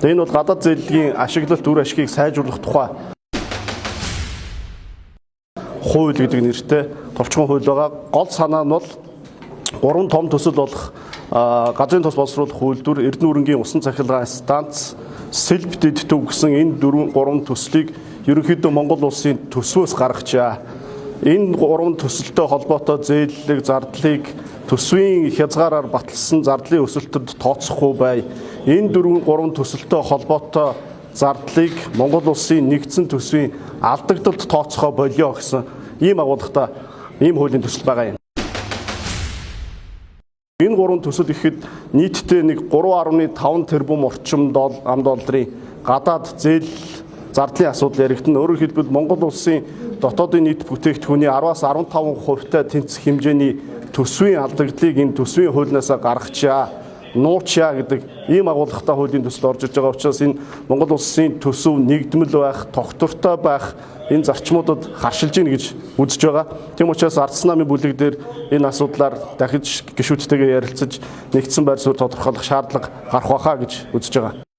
Энэ бол гадаад зээлгийн ашиглалт үр ашгийг сайжруулах тухай хууль гэдэг нэртэй товчхон хууль байгаа. Гол санаа нь бол гурван том төсөл болох газрын тус боловсруулах үйлдвэр, Эрдэнэ-Өрнгийн усан цахилгаан станц, Сэлб дэд төв гэсэн энэ дөрвөн гурван төслийг ерөнхийдөө Монгол улсын төсвөөс гаргачаа. Энэ гурван төсөлтэй холбоотой зээллэг зардлыг төсвийн хязгаараар баталсан зардлын өсөлтөд тооцохгүй бай. Энэ дөрвөн гурван төсөлтэй холбоотой зардлыг Монгол улсын нэгдсэн төсвийн алдагдалд тооцохоо болио гэсэн ийм агуулгатай ийм хуулийн төсөл байгаа юм. Энэ гурван төсөл гэхэд нийтдээ нэг 3.5 тэрбум орчим ам долларын гадаад зээл зардлын асуудал яригдана. Өөрөөр хэлбэл Монгол улсын дотоодын нийт бүтээгдэхүүний 10-аас 15 хувьтай тэнцэх хэмжээний төсвийн алдагдлыг энэ төсвийн хуулиасаа гаргачаа, нуучаа гэдэг ийм агуулгатай хуулийн төсөл орж иж байгаа учраас энэ Монгол улсын төсөв нэгдмэл байх, тогтвортой байх энэ зарчмуудад харшилж гин гэж үзэж байгаа. Тийм учраас Ардсан намын бүлэг дээр энэ асуудлаар дахиж гишүүдтэйгээ ярилцаж нэгдсэн байр суурь тодорхойлох шаардлага гарах байхаа гэж үзэж байгаа.